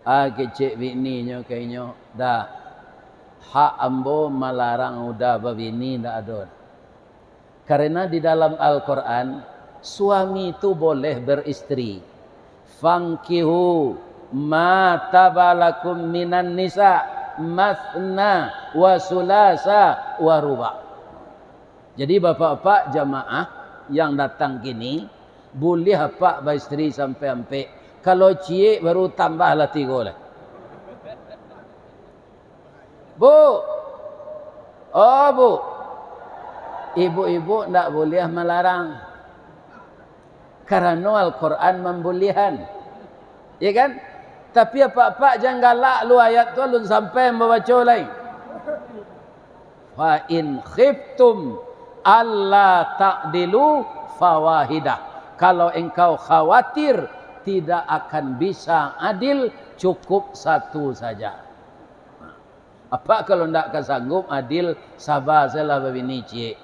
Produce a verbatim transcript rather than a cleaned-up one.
Ah, kecek bininyo ka inyo, "Dah, hak ambo malarang uda babini ndak ado." Karena di dalam Al-Quran, suami tu boleh beristri. "Fankihu ma taba lakum minan nisa, masna wa sulasa wa ruba." Jadi, bapak-bapak jamaah yang datang kini, buliah apak baistri sampai ampek. Kalau ciek, baru tambahlah tigo lah. Bu! Oh, Bu! Ibu-ibu ndak buliah malarang. Karano Al-Quran mambuliahan. Ya kan? Tapi apak-apak jan galak lu, ayat tu alun sampai mambaco lai. "Fa in khiftum alla ta'dilu fawahidah." Kalau engkau khawatir tidak akan bisa adil, cukup satu saja. Apak kalau ndak ka sanggup adil, saba sajolah babini ciek.